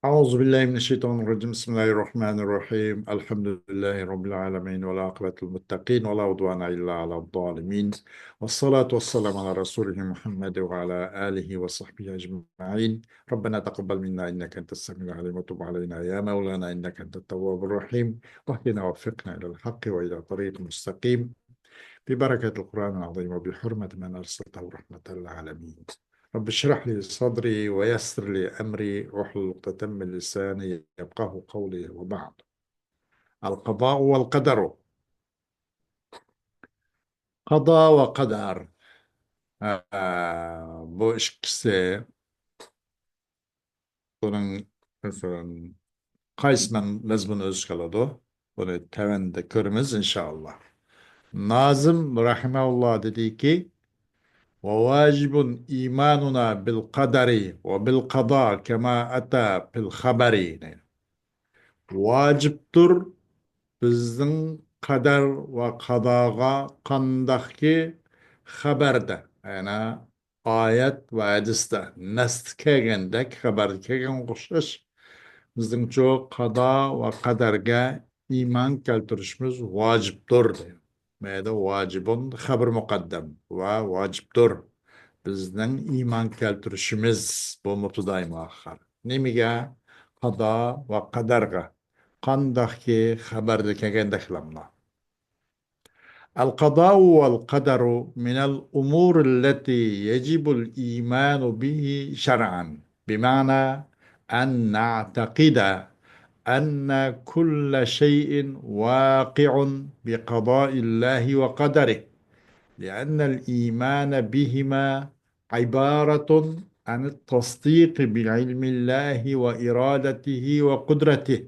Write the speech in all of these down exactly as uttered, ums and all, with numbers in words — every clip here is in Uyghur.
أعوذ بالله من الشيطان الرجيم. بسم الله الرحمن الرحيم. الحمد لله رب العالمين، والعاقبة للمتقين، ولا عدوان إلا على الظالمين، والصلاة والسلام على رسوله محمد وعلى آله وصحبه أجمعين. ربنا تقبل منا إنك أنت السميع العليم، وتب علينا يا مولانا إنك أنت التواب الرحيم، واهدنا ووفقنا إلى الحق وإلى طريق مستقيم، ببركة القرآن العظيم وبحرمة من أرسلته رحمة للعالمين. رب اشرح لي صدري ويسر لي أمري واحلل عقدة من لساني يفقهوا قولي، وبعد. القضاء والقدر. قضاء وقدر. ئە، بۇ ئىككىسى، بۇنىڭ، مەسىلەن، قايسى مەزمۇن ئۆز ئىچىگە ئالىدۇ؟ بۇنى تۆۋەندە كۆرىمىز، ئىنشائاللا. نازىم رەھىمەھۇللا دېدىكى، وواجب إيماننا بالقدر وبالقضاء كما أتى في الخبر. ۋاجىپتۇر بىزنىڭ قەدەر ۋە قاداغا قانداقكى خەبەردە، يەنى ئايەت ۋە ھەدىستە، نەستە كەلگەندەك، خەبەردە كەلگەنگە ئوخشاش، بىزنىڭچۇ قادا ۋە قەدەرگە ئىمان كەلتۈرۈشىمىز ۋاجىپتۇر. مەيدە ۋاجىبۇن خەبىر مۇقەددەم ۋە ۋاجىپتۇر. بىزنىڭ ئىمان كەلتۈرۈشىمىز بۇ مۇبتىدائى مۇئەخخەر. نېمىگە؟ قادا ۋە قەدەرگە. قانداقكى خەبەردە كەلگەندەكلەملا. القضاء والقدر من الأمور التي يجب الإيمان به شرعا، بمعنى أن نعتقد أن كل شيء واقع بقضاء الله وقدره، لأن الإيمان بهما عبارة عن التصديق بعلم الله وإرادته وقدرته.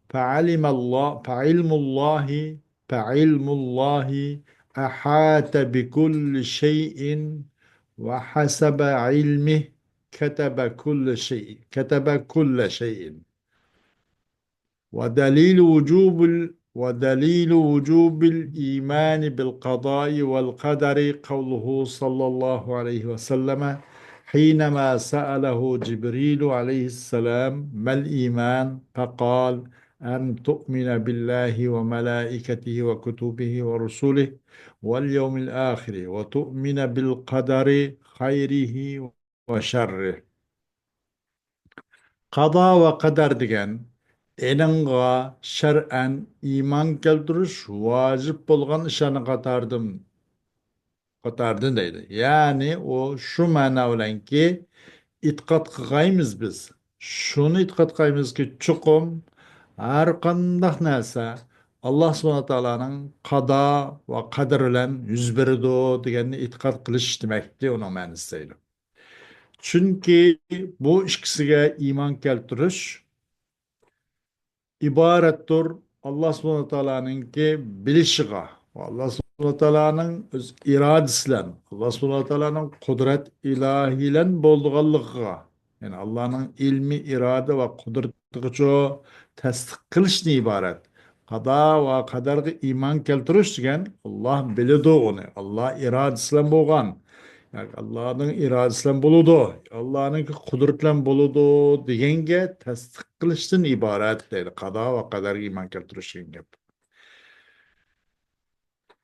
فعلم الله، فعلم الله، فعلم الله أحاط بكل شيء وحسب علمه كتب كل شيء، كتب كل شيء. ودليل وجوب ال-، ودليل وجوب الإيمان بالقضاء والقدر قوله صلى الله عليه وسلم حينما سأله جبريل عليه السلام: ما الإيمان؟ فقال: أن تؤمن بالله وملائكته وكتبه ورسله واليوم الآخر وتؤمن بالقدر خيره وشره. قادا ۋە قەدەر دېگەن ئېنىڭغا شەرئەن ئىمان كەلتۈرۈش ۋاجىپ بولغان ئىشلارنىڭ قاتارىدىن، قاتارىدىن دەيدۇ. يەنى ئۇ شۇ مەنا بىلەنكى، ئېتىقاد قىلغايمىز بىز. شۇنى ئېتىقاد قىلغايمىزكى، چوقۇم ھەر قانداق نەرسە ئاللا سۇبھانەھۇ ۋە تائالانىڭ قادا ۋە قەدىرى بىلەن يۈز بېرىدۇ دېگەننى ئېتىقاد قىلىش دېمەكتى ئۇنىڭ مەنىسى دەيدۇ. چۈنكى بۇ ئىككىسىگە ئىمان كەلتۈرۈش ئىبارەتتۇر ئاللا سۇبھانەھۇ ۋە تائالانىڭكى بىلىشىغا ۋە ئاللا سۇبھانەھۇ ۋە تائالانىڭ ئۆز ئىرادىسى بىلەن، ئاللا سۇبھانەھۇ ۋە تائالانىڭ قۇدرەت ئىلاھى بىلەن بولىدىغانلىقىغا، يەنى ئاللانىڭ ئىلمى، ئىرادە ۋە قۇدرىتىغىچۇ تەستىق قىلىشتىن ئىبارەت. قادا ۋە قەدەرگە ئىمان كەلتۈرۈش دېگەن، ئاللا بىلىدۇ ئۇنى، ئاللا ئىرادىسى بىلەن بولغان، ياكى ئاللانىڭ ئىرادىسى بىلەن بولىدۇ، ئاللانىڭكى قۇدرىتى بىلەن بولىدۇ دېگەنگە تەستىق قىلىشتىن ئىبارەت دەيدۇ. قادا ۋە قەدەرگە ئىمان كەلتۈرۈش دېگەن گەپ.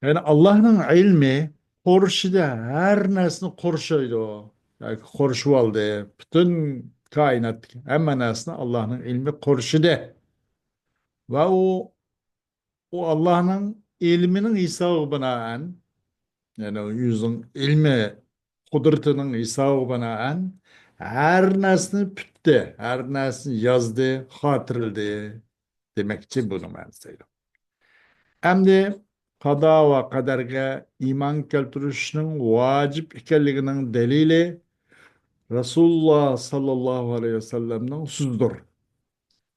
يەنى ئاللانىڭ ئىلمى قورشىدى، ھەر نەرسىنى قورشايدۇ. ياكى قورشىۋالدى. پۈتۈن كائىناتتىكى ھەممە نەرسىنى ئاللانىڭ ئىلمى قورشىدى. ۋە ئۇ، ئۇ ئاللانىڭ ئىلمىنىڭ ھېسابىغا بىنائەن، يەنى ئۆزىنىڭ ئىلمى قۇدرىتىنىڭ ھېسابىغا بىنائەن ھەر نەرسىنى پۈتتى، ھەر نەرسىنى يازدى، خاتىرىلىدى دېمەكچى بۇنىڭ مەنىسى. ئەمدى قادا ۋە قەدەرگە ئىمان كەلتۈرۈشنىڭ ۋاجىپ ئىكەنلىكىنىڭ دەلىلى رەسۇلۇللا ساللاللاھۇ ئەلەيھى ۋەسەللەمنىڭ سۆزىدۇر.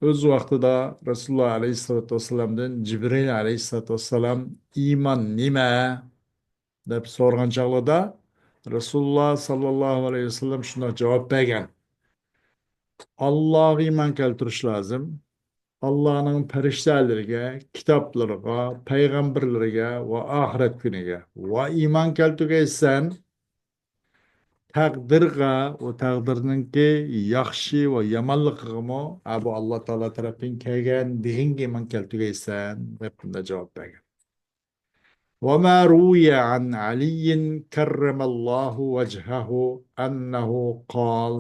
ئۆز ۋاقتىدا رەسۇلۇللا ئەلەيھىسسالاتۇ ۋەسسالامدىن جىبرىل ئەلەيھىسسالاتۇ ۋەسسالام ئىمان نېمە؟ دەپ سورىغان چاغلىرىدا رەسۇلۇللا ساللاللاھۇ ئەلەيھى ۋەسەللەم شۇنداق جاۋاب بەرگەن: ئاللاغا ئىمان كەلتۈرۈش لازىم، ئاللانىڭ پەرىشتەلىرىگە، كىتابلىرىغا، پەيغەمبەرلىرىگە ۋە ئاخىرەت كۈنىگە ۋە ئىمان كەلتۈرگەيسەن، تەقدىرغا، ئۇ تەقدىرنىڭكى ياخشى ۋە يامانلىقىغىمۇ، ھە، بۇ ئاللا تائالا تەرەپتىن كەلگەن دېگەنگە ئىمان كەلتۈرگەيسەن، دەپ بۇنداق جاۋاب بەرگەن. وما روي عن علي كرم الله وجهه أنه قال،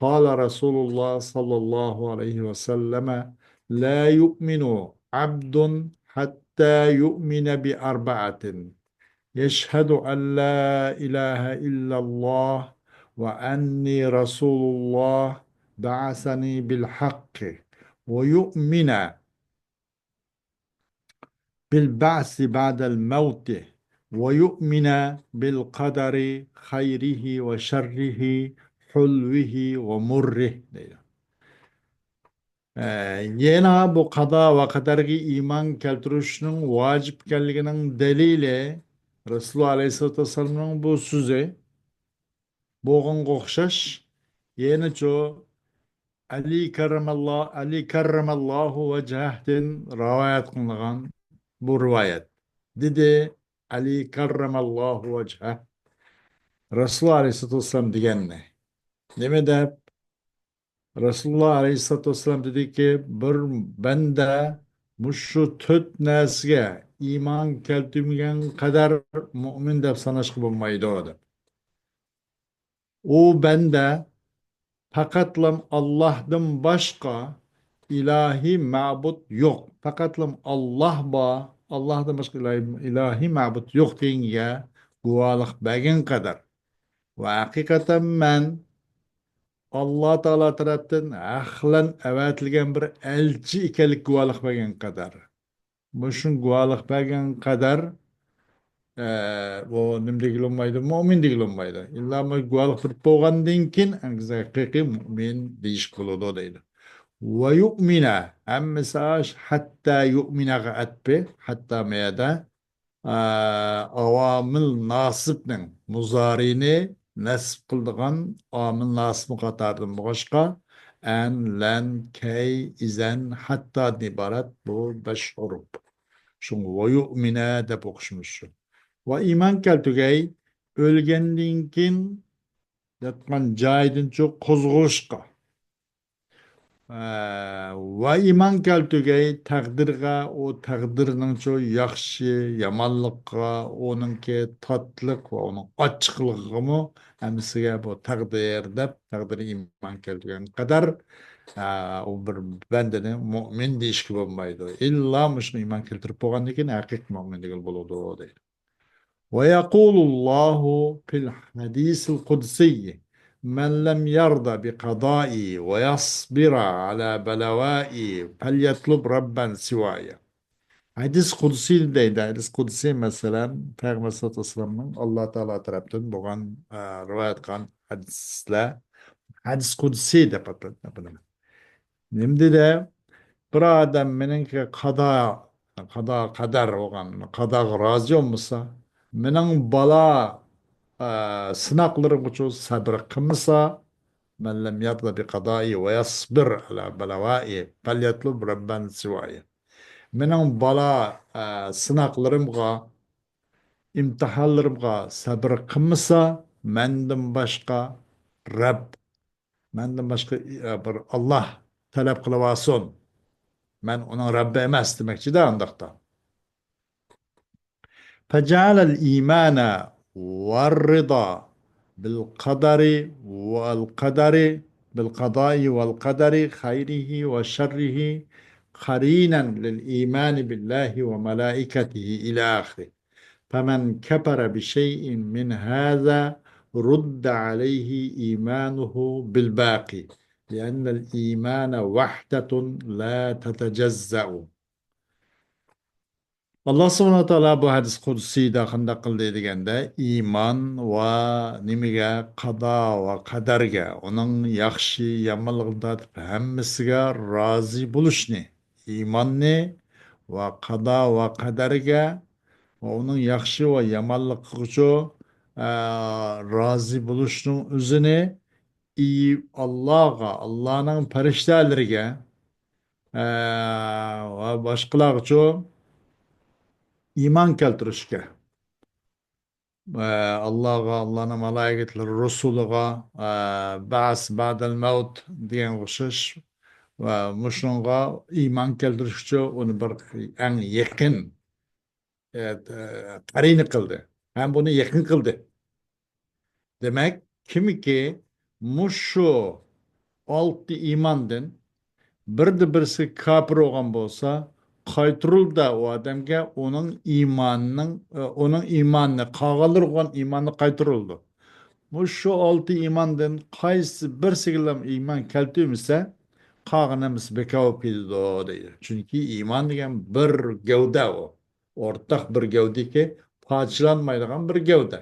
قال رسول الله صلى الله عليه وسلم: لا يؤمن عبد حتى يؤمن بأربعة، يشهد أن لا إله إلا الله وأني رسول الله بعثني بالحق، ويؤمن بالبعث بعد الموت، ويؤمن بالقدر خيره وشره حلوه ومره دەيدۇ. ئە، يەنە بۇ قادا ۋە قەدەرگە ئىمان كەلتۈرۈشنىڭ ۋاجىپ ئىكەنلىكىنىڭ دەلىلى رەسۇلۇللا ئەلەيھىسسالاتۇ ۋەسسالامنىڭ بۇ سۆزى بولغانغا ئوخشاش، يەنىچۇ ئەلى كەررەمەللا-، ئەلى كەررەمەللاھۇ ۋەجھەھدىن رىۋايەت قىلىنغان بۇ رىۋايەت. دېدى، ئەلى كەررەمەللاھۇ ۋەجھەھ رەسۇلۇللا ئەلەيھىسسالاتۇ ۋەسسالام دېگەننى. نېمە دەپ؟ رەسۇلۇللا ئەلەيھىسسالاتۇ ۋەسسالام دېدىكى، بىر بەندە مۇشۇ تۆت نەرسىگە ئىمان كەلتۈرمىگەن قەدەر مۇئمىن دەپ ساناشقا بولمايدۇ، دەپ. ئۇ بەندە پەقەتلەم ئاللاھدىن باشقا ئىلاھىي مەبۇد يوق. پەقەتلەم ئاللاھ بار، ئاللاھدىن باشقا ئىلاھىي، ئىلاھىي مەبۇد يوق دېگەنگە گۇۋاھلىق بەرگەن قەدەر. ۋە ھەقىقەتەن مەن ئاللا تائالا تەرەپتىن ھەق بىلەن ئەۋەتىلگەن بىر ئەلچى ئىكەنلىك گۇۋاھلىق بەرگەن قەدەر. مۇشۇ گۇۋاھلىق بەرگەن قەدەر، ئە، ئۇ نېمە دېگىلى بولمايدۇ؟ مۇئمىن دېگىلى بولمايدۇ. ئىللا مۇ-، گۇۋاھلىق بېرىپ بولغاندىن كېيىن، ئەڭ ھەقىقىي مۇئمىن دېيىشكە بولىدۇ، دەيدۇ. ۋە يۇئمىنە، ھەممىسى ئاش، ھەتتا يۇئمىنەگە ئەتپى، ھەتتا مەيەدە، ئە، ئاۋامىل ناسىبنىڭ مۇزارىنى نەسب قىلىدىغان ئامىل ناسىبى قاتارىدىن بولغاچقا، ئەن، لەن، كەي، ئىزەن، ھەتتادىن ئىبارەت بۇ بەش ھۇرۇپ. شۇڭا ۋە يۇئمىنە دەپ ئوقۇشىمىز شۇ. ۋە ئىمان كەلتۈرگەي، ئۆلگەندىن كېيىن ياتقان جايىدىنچۇ قوزغىلىشقا. ئە، ۋە ئىمان كەلتۈرگەي تەقدىرگە، ئۇ تەقدىرنىڭچۇ ياخشى، يامانلىققا، ئۇنىڭكى تاتلىق ۋە ئۇنىڭ ئاچچىقلىقىغىمۇ ھەممىسىگە بۇ تەقدىر دەپ، تەقدىرگە ئىمان كەلتۈرگەن قەدەر، ئە، ئۇ بىر بەندىنى مۇئمىن دېيىشكە بولمايدۇ. ئىللا مۇشۇ ئىمان كەلتۈرۈپ بولغاندىن كېيىن ھەقىقىي مۇئمىن دېگىلى بولىدۇ، دەيدۇ. ويقول الله في الحديث القدسي: من لم يرض بقضائي ويصبر على بلوائي فليطلب ربا سواي. ھەدىس قۇدسىي دەيدۇ. ھەدىس قۇدسىي، مەسىلەن، پەيغەمبەر سەللەللاھۇ ئەلەيھى ۋەسەللەمنىڭ ئاللا تائالا تەرەپتىن بولغان، ئە، رىۋايەت قىلغان ھەدىسلەر. ھەدىس قۇدسىي دەپ ئاتىلىدۇ. نېمە دېدى؟ بىر ئادەم مېنىڭكى قادا، قادا قەدەر بولغان، قاداغا رازى بولمىسا، مېنىڭ بالا، ئە، سىناقلىرىمغىچۇ سەبرى قىلمىسا، من لم يرض بقضائي ويصبر على بلوائي فليطلب ربا سواي. مېنىڭ بالا، ئە، سىناقلىرىمغا، ئىمتىھانلىرىمغا سەبرى قىلمىسا، مەندىن باشقا رەب، مەندىن باشقا، ئە، بىر ئاللا تەلەپ قىلىۋالسۇن. مەن ئۇنىڭ رەببى ئەمەس دېمەكچىدە ئانداقتا. فجعل الإيمان والرضا بالقدر والقدر، بالقضاء والقدر خيره وشره قرينا للإيمان بالله وملائكته إلى آخره. فمن كفر بشيء من هذا رد عليه إيمانه بالباقي، لأن الإيمان وحدة لا تتجزأ. ئاللا سۇبھانەھۇ ۋە تائالا بۇ ھەدىس قۇدسىيدا قانداق قىلدى دېگەندە، ئىمان ۋە نېمىگە، قادا ۋە قەدەرگە، ئۇنىڭ ياخشى، يامانلىقىنى تارتىپ ھەممىسىگە رازى بولۇشنى، ئىماننى ۋە قادا ۋە قەدەرگە ۋە ئۇنىڭ ياخشى ۋە يامانلىقىغىچۇ، ئە، رازى بولۇشنىڭ ئۆزىنى ئى-، ئاللاغا، ئاللانىڭ پەرىشتەلىرىگە، ئە، ۋە باشقىلارغىچۇ ئىمان كەلتۈرۈشكە. ئە، ئاللاغا، ئاللانىڭ مالايىكەتلىرى، رۇسۇلىغا، ئە، بەئس بەئدەل مەۋت دېگەنگە ئوخشاش ۋە مۇشۇنىڭغا ئىمان كەلتۈرۈش ئۈچۈن ئۇنى بىر ئەڭ يېقىن، ئە، ئە، قەرىنە قىلدى. ھەم بۇنى يېقىن قىلدى. دېمەك، كىمكى مۇشۇ ئالتە ئىماندىن بىردە بىرسى كاپىر بولغان بولسا، قايتۇرۇلدى ئۇ ئادەمگە ئۇنىڭ ئىمانىنىڭ، ئۇنىڭ ئىمانىنى، قالغانلىرى قىلغان ئىماننى قايتۇرۇلىدۇ. مۇشۇ ئالتە ئىماندىن قايسى بىرسىگىلا ئىمان كەلتۈرمىسە، قالغان ھەممىسى بىكار بولۇپ كېتىدۇ، دەيدۇ. چۈنكى ئىمان دېگەن بىر گەۋدە ئۇ. ئورتاق بىر گەۋدىكى، پارچىلانمايدىغان بىر گەۋدە.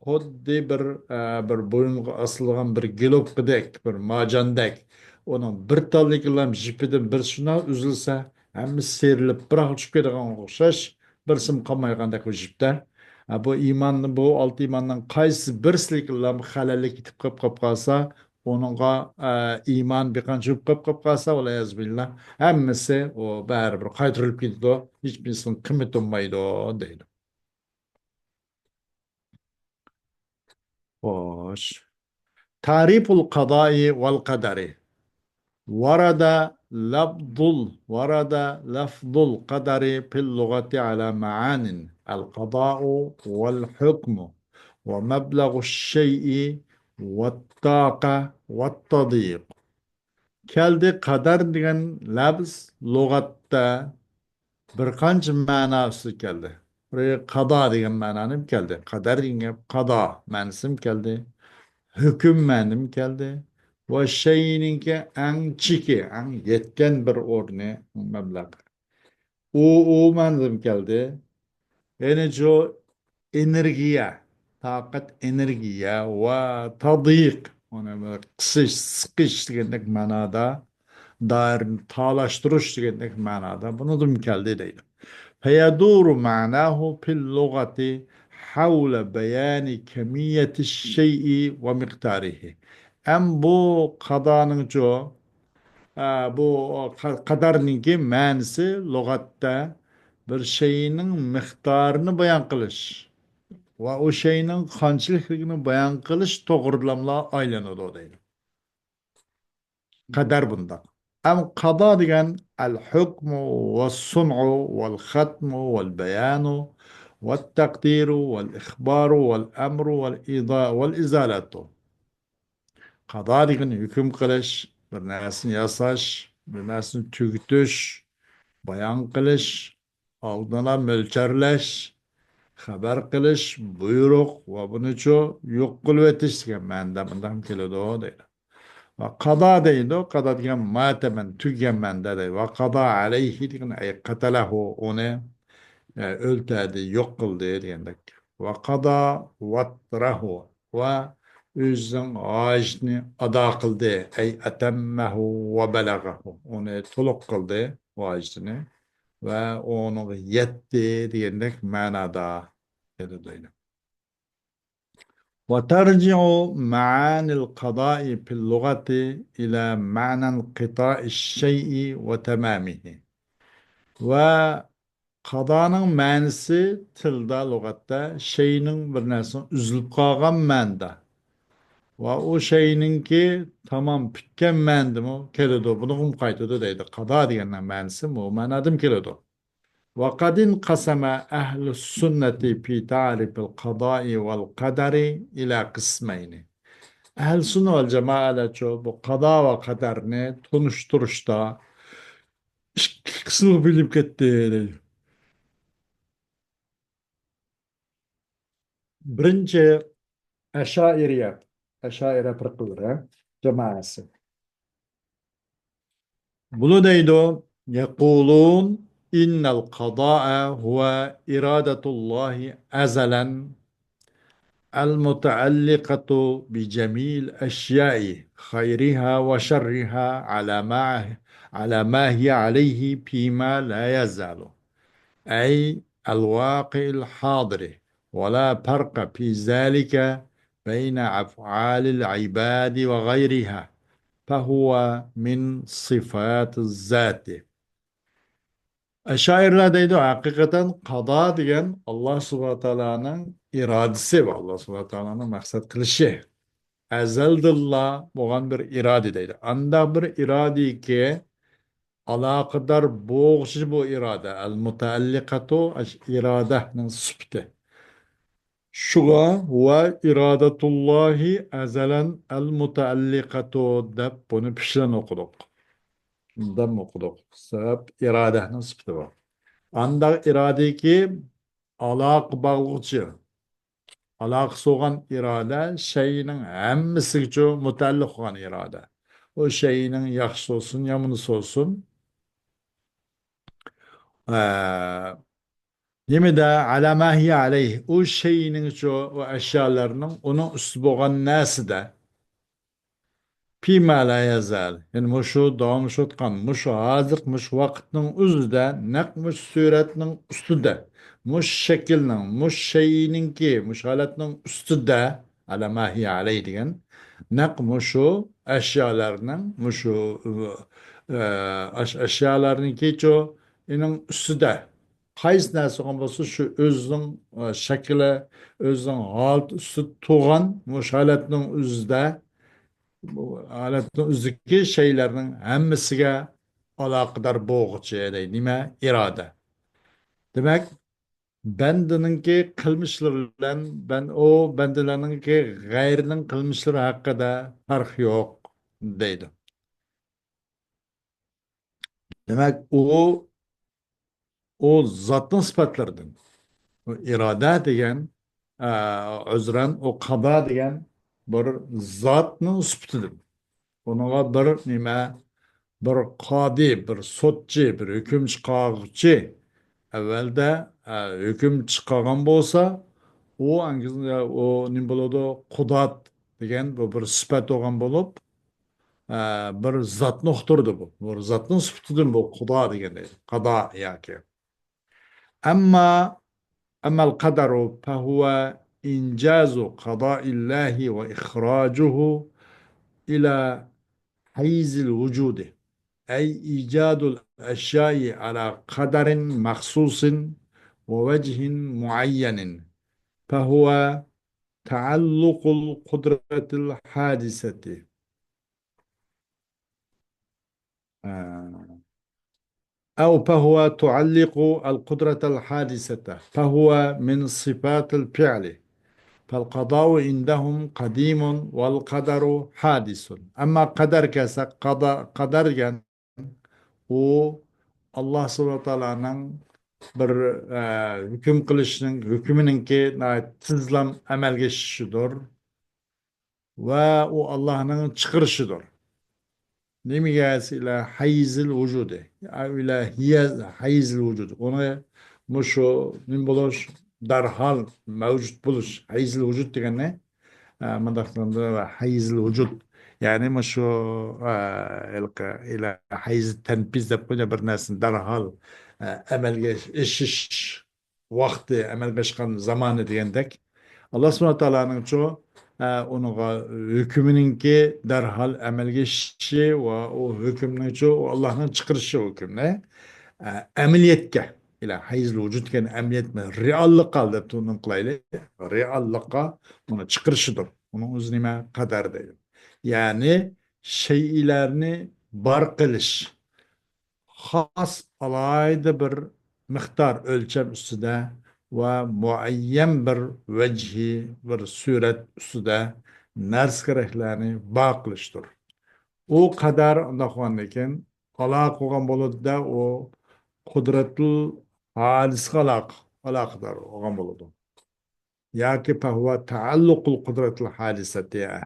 خۇددى بىر، ئە، بىر بويۇنغا ئاسىلغان بىر گېلوپكىدەك، بىر مارجاندەك. ئۇنىڭ بىر تاللىكىلا جىپىدىن بىر شۇنداق ئۈزۈلسە، ھەممىسى سىيرىلىپ، بىراق چۈشۈپ كېتىدىغان ئوخشاش، بىرسىمۇ قالمايدىغاندەك بۇ جىپتە. ئە، بۇ ئىمان، بۇ ئالتە ئىماننىڭ قايسى بىرسىلىكىلا خەلەللىك يېتىپ قېلىپ، قېلىپ قالسا، ئۇنىڭغا، ئە، ئىمان بىر قانچە يۇقۇپ قېلىپ، قېلىپ قالسا، ۋەلئىيازۇ بىللا، ھەممىسى ئۇ بەرىبىر قايتۇرۇلۇپ كېتىدۇ، ھېچبىرسىنىڭ قىممىتى بولمايدۇ، دەيدۇ. خوش. تعريف القضاء والقدر. ورد لفظ ال-، ورد لفظ القدر في اللغة على معان: القضاء والحكم ومبلغ الشيء والطاقة والتضييق. كەلدى، قەدەر دېگەن لەپز لۇغەتتە بىر قانچە مەنا ئۈستىدە كەلدى. بىرى قادا دېگەن مەنانى كەلدى. قەدەر دېگەن گەپ قادا مەنىسىمۇ كەلدى. ھۆكۈم مەنىمۇ كەلدى. ۋە شەيئىنىڭكى ئەڭ چېكى، ئەڭ يەتكەن بىر ئورنى، مەبلەغ. ئۇ، ئۇ مەنىدىمۇ كەلدى. يەنى شۇ ئېنېرگىيە، تاقەت، ئېنېرگىيە ۋە تەضيىق، ئۇنى بىر قىسىش، سىقىش دېگەندەك مەنادا، دائىرىنى تارلاشتۇرۇش دېگەندەك مەنادا، بۇنىڭدىمۇ كەلدى دەيدۇ. فيدور معناه في اللغة حول بيان كمية الشيء ومقداره. ئەم بۇ قادانىڭچۇ، ئە، بۇ قە-، قەدەرنىڭكى مەنىسى لۇغەتتە بىر شەيئىنىڭ مىقدارىنى بايان قىلىش ۋە ئۇ شەيئىنىڭ قانچىلىكلىكىنى بايان قىلىش توغرىلاملا ئايلىنىدۇ دەيدۇ. قەدەر بۇنداق. ئەم قادا دېگەن الحكم والصنع والختم والبيان والتقدير والإخبار والأمر والإضا-، والإزالة. قادا دېگەن ھۆكۈم قىلىش، بىر نەرسىنى ياساش، بىر نەرسىنى تۈگىتىش، بايان قىلىش، ئالدىن ئالا مۆلچەرلەش، خەۋەر قىلىش، بۇيرۇق ۋە بۇنىچۇ يوق قىلىۋېتىش دېگەن مەنىدە مۇنداق كېلىدۇ دەيدۇ. ۋە قادا دەيدۇ، قادا دېگەن ماتەمەن، تۈگىگەن مەنىدە دەيدۇ. ۋە قادا ئەلەيھى دېگەن ئەي قەتەلەھۇ، ئۇنى، ئە، ئۆلتۈردى، يوق قىلدى دېگەندەك. ۋە قادا ۋەترەھۇ، ۋە ئۆزىنىڭ ھاجىتىنى ئادا قىلدى. ئەي ئەتەممەھۇ ۋە بەلەغەھۇ. ئۇنى تولۇق قىلدى، ھاجىتىنى. ۋە ئۇنىڭغا يەتتى دېگەندەك مەنادا كېلىدۇ. وترجع معاني القضاء في اللغة إلى معنى انقطاع الشيء وتمامه. ۋە قادانىڭ مەنىسى تىلدا، لۇغەتتە شەيئىنىڭ، بىر نەرسىنىڭ ئۈزۈلۈپ قالغان مەنىدە. ۋە ئۇ شەيئىنىڭكى تامام پۈتكەن مەنىدىمۇ كېلىدۇ. بۇنىڭغىمۇ قايتىدۇ دەيدۇ. قادا دېگەننىڭ مەنىسى بۇ مەنادىمۇ كېلىدۇ. وقد انقسم أهل السنة في تعريف القضاء والقدر إلى قسمين. ئەھلى سۈننە ۋەل جامائەلەرچۇ بۇ قادا ۋە قەدەرنى تونۇشتۇرۇشتا ئىككى قىسىمغا بۆلۈپ كەتتى دەيدۇ. بىرىنچى، ئەشائىرىيە، ئەشائىرە پىرقىلىرى جامائەسى. بۇلار دەيدۇ، يقولون إن القضاء هو إرادة الله أزلا المتعلقة بجميع الأشياء خيرها وشرها على ما، على ما هي عليه فيما لا يزال، أي الواقع الحاضر، ولا فرق في ذلك بين أفعال العباد وغيرها، فهو من صفات الذات. ئەشائىرلار دەيدۇ، ھەقىقەتەن قادا دېگەن ئاللا سۇبھانەھۇ تائالانىڭ ئىرادىسى ۋە ئاللا سۇبھانەھۇ تائالانىڭ مەقسەت قىلىشى. ئەزەلدىنلا بولغان بىر ئىرادە دەيدۇ. ئانداق بىر ئىرادىكى ئالاقىدار بولغۇچى بۇ ئىرادە. ئەل مۇتەئەللىقەتۇ ئىرادەنىڭ سۈپىتى. شۇڭا ۋە ئىرادەتۇللاھى ئەزەلەن ئەل مۇتەئەللىقەتۇ دەپ بۇنى پىشلەن ئوقۇدۇق. دەم ئوقۇدۇق. سەۋەب ئىرادەنىڭ سۈپىتى بار. ئانداق ئىرادىكى ئالاقە باغلىغۇچى، ئالاقىسى بولغان ئىرادە شەيئىنىڭ ھەممىسىگىچۇ مۇتەئەللىق بولغان ئىرادە. ئۇ شەيئىنىڭ ياخشىسى بولسۇن، يامىنىسى بولسۇن، ئە، نېمىدە، ئەلا ما ھىيە ئەلەيھ، ئۇ شەيئىنىڭچۇ، ئۇ ئەشيالارنىڭ ئۇنىڭ ئۈستى بولغان نەرسىدە، فيما لا يزال، يەنى مۇشۇ داۋاملىشىۋاتقان، مۇشۇ ھازىرقى، مۇشۇ ۋاقىتنىڭ ئۆزىدە، نەق مۇشۇ سۈرەتنىڭ ئۈستىدە، مۇشۇ شەكىلنىڭ، مۇشۇ شەيئىنىڭكى، مۇشۇ ھالەتنىڭ ئۈستىدە، ئەلا ما ھىيە ئەلەيھ دېگەن، نەق مۇشۇ ئەشيالارنىڭ، مۇشۇ، ئە، ئەش-، ئەشيالارنىڭكىچۇ، ئېنىڭ ئۈستىدە قايسى نەرسە بولغان بولسا، شۇ ئۆزىنىڭ، ئە، شەكلى، ئۆزىنىڭ ھالىتى ئۈستىدە تۇرغان مۇشۇ ھالەتنىڭ ئۆزىدە، بۇ ھالەتنىڭ ئۆزىدىكى شەيئىلەرنىڭ ھەممىسىگە ئالاقىدار بولغۇچى دەيدۇ. نېمە؟ ئىرادە. دېمەك، بەندىنىڭكى قىلمىشلىرى بىلەن بەن-، ئۇ بەندىلەرنىڭكى غەيرىنىڭ قىلمىشلىرى ھەققىدە پەرق يوق دەيدۇ. دېمەك، ئۇ، ئۇ زاتنىڭ سۈپەتلىرىدىن. ئۇ ئىرادە دېگەن، ئە، ئۆزرەن، ئۇ قادا دېگەن بىر زاتنىڭ سۈپىتىدىن. ئۇنىڭغا بىر نېمە، بىر قادى، بىر سوتچى، بىر ھۆكۈم چىقارغۇچى ئەۋۋەلدە، ئە، ھۆكۈم چىقارغان بولسا، ئۇ ئەڭگىزىدە ئۇ نېمە بولىدۇ؟ قۇدات دېگەن بۇ بىر سۈپەت بولغان بولۇپ، ئە، بىر زاتنى ئۇقتۇرىدۇ بۇ. بىر زاتنىڭ سۈپىتىدىن بۇ قۇدا دېگەن دەيدۇ. قادا ياكى. ئەمما، أما القدر فهو إنجاز قضاء الله وإخراجه إلى حيز الوجود، أي إيجاد الأشياء على قدر مخصوص ووجه معين، فهو تعلق القدرة الحادثة. آه. أو فهو تعلق القدرة الحادثة، فهو من صفات الفعل، فالقضاء عندهم قديم والقدر حادث. ئەمما قەدەر كەلسە، قادا، قەدەر دېگەن ئۇ ئاللا سۇبھانەھۇ تائالانىڭ بىر، ئە، ھۆكۈم قىلىشنىڭ، ھۆكمىنىڭكى ناھايىتى تېزلا ئەمەلگە ئېشىشىدۇر. ۋە ئۇ ئاللانىڭ چىقىرىشىدۇر. نېمىگە دېسە، إلى حيز الوجود. يا إلى هي-، حيز الوجود. ئۇنى مۇشۇ نېمە بولۇش، دەرھال مەۋجۇت بولۇش. حيز الوجود دېگەننى، ئە، مۇنداق قىلغاندا، حيز الوجود. يەنى مۇشۇ، ئە، ھېلىقى، إلى حيز التنفيذ دەپ قويىدۇ، بىر نەرسىنى دەرھال، ئە، ئەمەلگە ئېشىش ۋاقتى، ئەمەلگە ئاشقان زامانى دېگەندەك، ئاللا سۇبھانەھۇ تائالانىڭچۇ، ئە، ئۇنىڭغا ھۆكمىنىڭكى دەرھال ئەمەلگە ئېشىشى ۋە ئۇ ھۆكۈمنىڭچۇ، ئۇ ئاللانىڭ چىقىرىشى ھۆكۈمنى، ئە، ئەمەلىيەتكە، إلى حيز الوجود دېگەن ئەمەلىيەت، رېئاللىققا دەپ تونۇم قىلايلى. رېئاللىققا ئۇنى چىقىرىشىدۇر. ئۇنىڭ ئۆزى نېمە؟ قەدەر دەيدۇ. يەنى شەيئىلەرنى بار قىلىش. خاس ئالاھىدە بىر مىقدار ئۆلچەم ئۈستىدە ۋە مۇئەييەن بىر ۋەجھى، بىر سۈرەت ئۈستىدە نەرسە-كېرەكلەرنى بار قىلىشتۇر. ئۇ قەدەر ئۇنداق بولغاندىكىن ئالاقە قىلغان بولىدۇ-دە، ئۇ قۇدرەتۇل ھادىسقا ئالاقە، ئالاقىدار بولغان بولىدۇ. ياكى فهو تعلق القدرة الحادثة.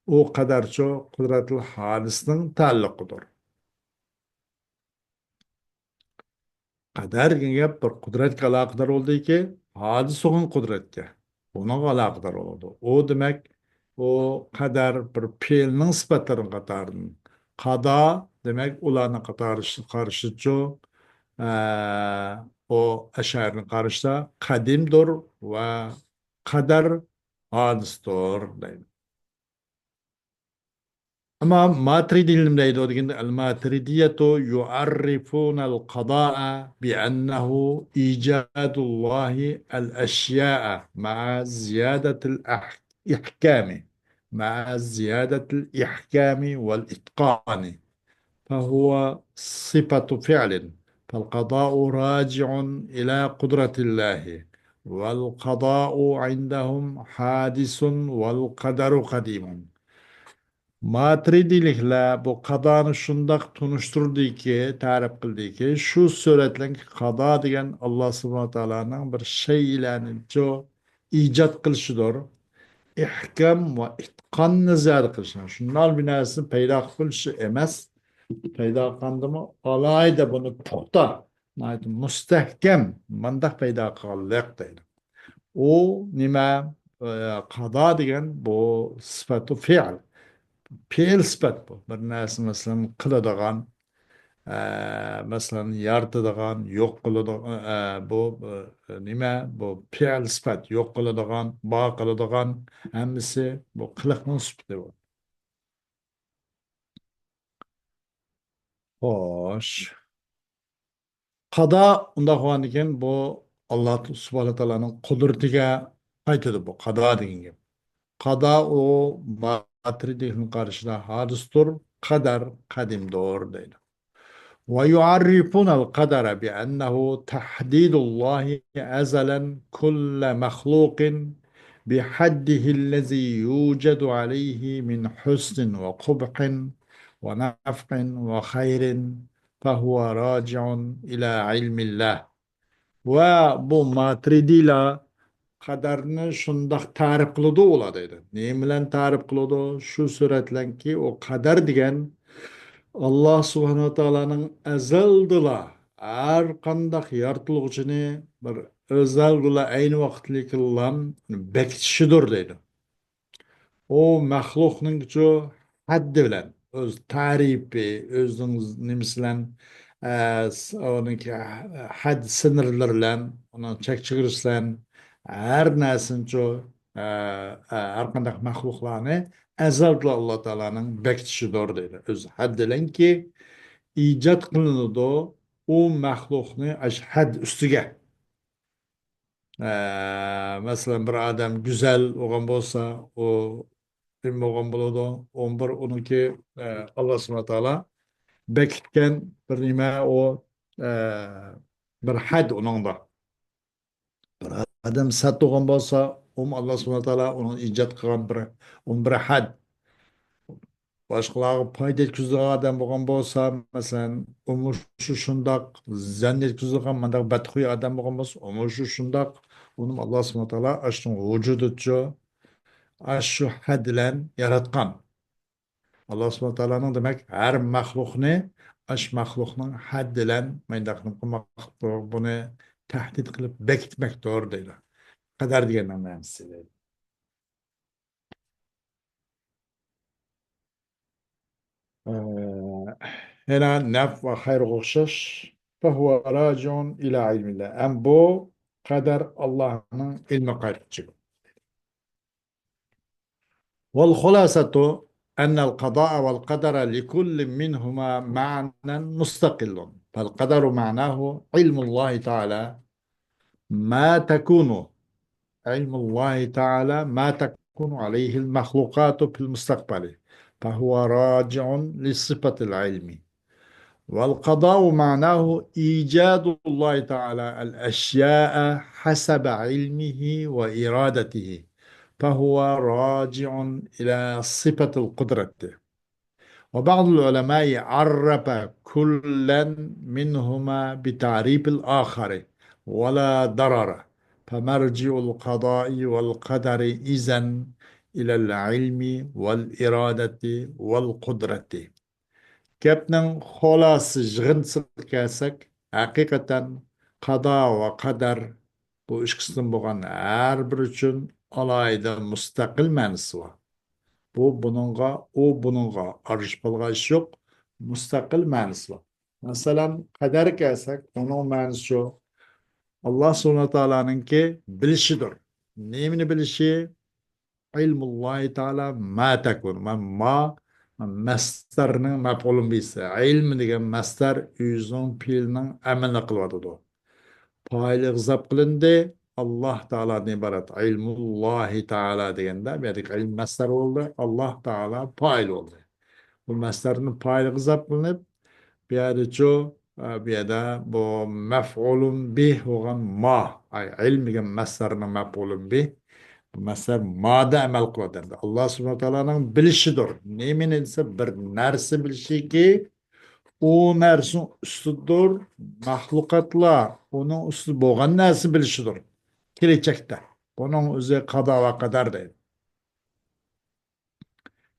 ئۇ قەدەرچۇ قۇدرەتۇل ھادىسنىڭ تەئەللۇقىدۇر. قەدەر دېگەن گەپ بىر قۇدرەتكە ئالاقىدار بولىدىكى، ھادىس بولغان قۇدرەتكە، ئۇنىڭغا ئالاقىدار بولىدۇ. ئۇ دېمەك، ئۇ قەدەر بىر پېئىلنىڭ سۈپەتلىرىنىڭ قاتارىدىن. قادا دېمەك، ئۇلارنىڭ قاتارى، قارىشىچۇ، ئە، ئۇ ئەشئەرىنىڭ قارىشىدا قەدىمدۇر ۋە قەدەر ھادىستۇر دەيدۇ. ئەمما ماترىدىي نېمە دەيدۇ دېگەندە، الماتريدية يعرفون القضاء بأنه إيجاد الله الأشياء مع زيادة الإحكام، مع زيادة الإحكام والإتقان، فهو صفة فعل، فالقضاء راجع إلى قدرة الله، والقضاء عندهم حادث والقدر قديم. ماترىدىيلىكلەر بۇ قادانى شۇنداق تونۇشتۇردىكى، تەرىپ قىلدىكى، شۇ سۈرەتلەنكى قادا دېگەن ئاللا سۇبھانەھۇ ۋە تائالانىڭ بىر شەيئىلەرنى جۇ ئىجاد قىلىشىدۇر. ئىھكام ۋە ئىتقاننى زىيادە قىلىشى. شۇنداق بىر نەرسىنى پەيدا قىلىشى ئەمەس، پەيدا قىلغاندىمۇ ئالاھىدە بۇنى پۇختا، ناھايىتى مۇستەھكەم مانداق پەيدا قىلغانلىق دەيدۇ. ئۇ نېمە؟ ئە، قادا دېگەن بۇ سىپەتۇ فېئىل. پېئىل سىپەت بۇ. بىر نەرسە، مەسىلەن، قىلىدىغان، ئە، مەسىلەن، يارىتىدىغان، يوق قىلىدىغان، ئە، بۇ، ئە، نېمە؟ بۇ پېئىل سىپەت. يوق قىلىدىغان، بار قىلىدىغان، ھەممىسى بۇ قىلىقنىڭ سۈپىتى بۇ. خوش. قادا ئۇنداق بولغاندىكىن، بۇ ئاللا سۇبھانەھۇ ۋە تائالانىڭ قۇدرىتىگە قايتىدۇ بۇ قادا دېگەن گەپ. قادا ئۇ ماترىدىينىڭ قارىشىدا ھادىستۇر، قەدەر قەدىمدۇر دەيدۇ. ويعرفون القدر بأنه تحديد الله أزلا كل مخلوق بحده الذي يوجد عليه من حسن وقبح ونفع وخير، فهو راجع إلى علم الله. ۋە بۇ ماترىدىيلار قەدەرنى شۇنداق تەرىپ قىلىدۇ ئۇلار دەيدۇ. نېمە بىلەن تەرىپ قىلىدۇ؟ شۇ سۈرەتلەنكى ئۇ قەدەر دېگەن ئاللا سۇبھانەھۇ ۋە تائالانىڭ ئەزەلدىلا ھەر قانداق يارىتىلغۇچىنى بىر ئەزەلدىلا ئەينى ۋاقىتلىكىلا بېكىتىشىدۇر دەيدۇ. ئۇ مەخلۇقنىڭچۇ ھەددى بىلەن، ئۆز تەرىپى، ئۆزىنىڭ نېمىسى بىلەن، ئە، س-، ئۇنىڭكى ھەد سىنىرلىرى بىلەن، ئۇنىڭ چەك چېگرىسى بىلەن ھەر نەرسىنىچۇ، ئە، ئە، ھەر قانداق مەخلۇقلارنى ئەزەلدىلا ئاللا تائالانىڭ بېكىتىشىدۇر دەيدۇ. ئۆز ھەددى بىلەنكى ئىجاد قىلىنىدۇ ئۇ مەخلۇقنى ئاشۇ ھەد ئۈستىگە. ئە، مەسىلەن، بىر ئادەم گۈزەل بولغان بولسا، ئۇ نېمە بولغان بولىدۇ؟ ئۇ بىر ئۇنىڭكى، ئە، ئاللا سۇبھانەھۇ ۋە تائالا بېكىتكەن بىر نېمە ئۇ، ئە، بىر ھەد ئۇنىڭدا. بىر ئادەم سەت بولغان بولسا، ئۇمۇ ئاللا سۇبھانەھۇ ۋە تائالا ئۇنىڭ ئىجاد قىلغان بىر، ئۇمۇ بىر ھەد. باشقىلارغا پايدا يەتكۈزىدىغان ئادەم بولغان بولسا، مەسىلەن، ئۇمۇ شۇ شۇنداق زىيان يەتكۈزىدىغان مانداق بەتخۇي ئادەم بولغان بولسا، ئۇمۇ شۇ شۇنداق. ئۇنىمۇ ئاللا سۇبھانەھۇ ۋە تائالا ئاشۇنىڭ ۋۇجۇدىچۇ، ئاشۇ ھەد بىلەن ياراتقان. ئاللا سۇبھانەھۇ ۋە تائالانىڭ، دېمەك، ھەر مەخلۇقنى ئاشۇ مەخلۇقنىڭ ھەد بىلەن مانداق قىلماق، بۇنى تەھدىد قىلىپ بېكىتمەكتۇر دەيدۇ. قەدەر دېگەننىڭ مەنىسى. ئە، يەنە نەپ ۋە خەيرغا ئوخشاش. فهو راجع إلى علم الله. ھەم بۇ قەدەر ئاللانىڭ ئىلمىغا قايتىدۇ. والخلاصة أن القضاء والقدر لكل منهما معنى مستقل، فالقدر معناه علم الله تعالى ما تكون، علم الله تعالى ما تكون عليه المخلوقات في المستقبل، فهو راجع لصفة العلم. والقضاء معناه إيجاد الله تعالى الأشياء حسب علمه وإرادته، فهو راجع إلى صفة القدرة. وبعض العلماء عرف كلا منهما بتعريف الآخر، ولا ضرر، فمرجع القضاء والقدر إذن إلى العلم والإرادة والقدرة. گەپنىڭ خۇلاسە يىغىندىسىغا كەلسەك، ھەقىقەتەن قادا ۋە قەدەر بۇ ئىككىسىدىن بولغان ھەر بىرى ئۈچۈن ئالاھىدە مۇستەقىل مەنىسى بار. بۇ بۇنىڭغا، ئۇ بۇنىڭغا ئارىلىشىپ قالغان ئىش يوق، مۇستەقىل مەنىسى بار. مەسىلەن، قەدەرگە كەلسەك، ئۇنىڭ مەنىسى شۇ، ئاللا سۇبھانەھۇ ۋە تائالانىڭكى بىلىشىدۇر. نېمىنى بىلىشى؟ علم الله تعالى ما تكون. ما، ما مەسدەرنىڭ مەپئۇلۇن بىھىسى. ئىلم دېگەن مەسدەر ئۆزىنىڭ پېئىلىنىڭ ئەمىلىنى قىلىۋاتىدۇ. پائىلى ئىزاپ قىلىندى. ئاللاھ تائالادىن ئىبارەت. ئىلمۇللاھى تائالا دېگەندە، بۇ يەردىكى ئىلم مەسدەر بولدى. ئاللاھ تائالا پائىل بولدى. بۇ مەسدەرنىڭ پائىلىغا ئىزاپ قىلىنىپ، بۇ يەردىچۇ، ئە، بۇ يەردە بۇ مەفئۇلۇن بىھ بولغان ما، ئاي، ئىلم دېگەن مەسدەرنىڭ مەفئۇلۇن بىھ. بۇ مەسدەر مادا ئەمەل قىلىۋاتىدۇ. ئاللاھ سۇبھانەھۇ ۋە تائالانىڭ بىلىشىدۇر. نېمىنى دېسە، بىر نەرسە بىلىشىكى، ئۇ نەرسىنىڭ ئۈستىدۇر، مەخلۇقاتلار ئۇنىڭ ئۈستىدە بولغان نەرسە بىلىشىدۇر. كېلەچەكتە. بۇنىڭ ئۆزى قادا ۋە قەدەر دەيدۇ.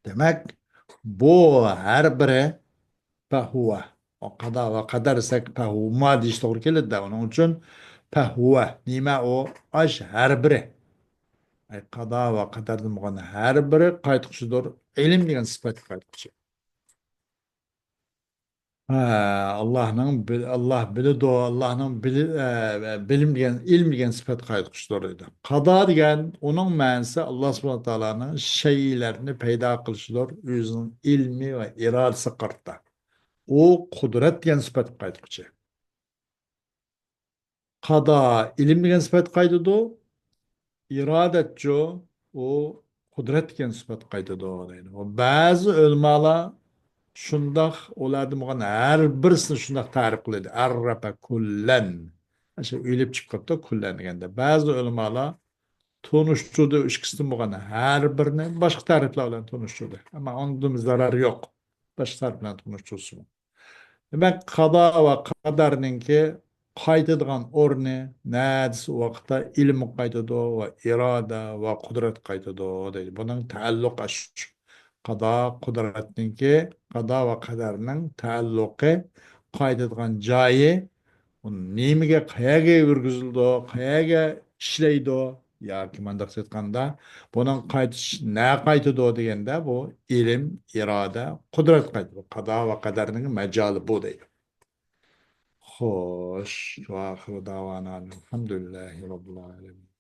دېمەك، بۇ ھەر بىرى پەھۇۋە. قادا ۋە قەدەر دېسەك، پەھۇما دېيىش توغرا كېلىدۇ. ئۇنىڭ ئۈچۈن پەھۇۋە. نېمە ئۇ؟ ئاش ھەر بىرى. ئەي، قادا ۋە قەدەردىن بولغان ھەر بىرى قايتقۇچىدۇر. ئىلىم دېگەن سۈپەتكە قايتقۇچى. ھە، ئاللاھنىڭ بىل-، ئاللاھ بىلىدۇ، ئاللاھنىڭ بىلى-، ئە، بىلىم دېگەن، ئىلىم دېگەن سۈپەت قايتقۇچىدۇر دەيدۇ. قادا دېگەن ئۇنىڭ مەنىسى ئاللاھ سۇبھانەھۇ ۋە تائالانىڭ شەيئىلەرنى پەيدا قىلىشىدۇر، ئۆزىنىڭ ئىلمى ۋە ئىرادىسى قارىتا. ئۇ قۇدرەت دېگەن سۈپەتكە قايتقۇچى. قادا ئىلىم دېگەن سۈپەت قايتىدۇ. ئىرادەتچۇ، ئۇ قۇدرەت دېگەن سۈپەت قايتىدۇ دەيدۇ. ۋە بەزى ئۆلىمالار شۇنداق، ئۇلاردىن بولغان ھەر بىرسىنى شۇنداق تەرىپ قىلىدۇ. ئەررەپە كۇللەن. ئاشۇ ئۆلۈپ چىقىپ قاپتۇ، كۇللەن دېگەندە. بەزى ئۆلىمالار تونۇشتۇردى ئىككىسىدىن بولغان ھەر بىرىنى باشقا تەرىپلەر بىلەن تونۇشتۇردى. ئەمما ئۇنىڭدىن زەرەر يوق. باشقا تەرەپ بىلەن تونۇشتۇرسىمۇ. دېمەك، قادا ۋە قەدەرنىڭكى قايتىدىغان ئورنى نەدىسى ۋاقىتتا ئىلىم قايتىدۇ ۋە ئىرادە ۋە قۇدرەت قايتىدۇ دەيدۇ. بۇنىڭ تەئەللۇقى ئاشۇ. قادا قۇدرەتنىڭكى، قادا ۋە قەدەرنىڭ تەئەللۇقى، قايتىدىغان جايى، ئۇ نېمىگە، قەيەرگە يۈرگۈزۈلىدۇ، قەيەرگە ئىشلەيدۇ، ياكى مۇنداق ئېيتقاندا، بۇنىڭ قايتىش، نە قايتىدۇ دېگەندە، بۇ ئىلىم، ئىرادە، قۇدرەت قايتىدۇ. قادا ۋە قەدەرنىڭ مەجالى بۇ دەيدۇ. خوش، ۋە ئاخىرۇ دەۋانا ئەلھەمدۇلىللاھى رەببىل ئالەمىن.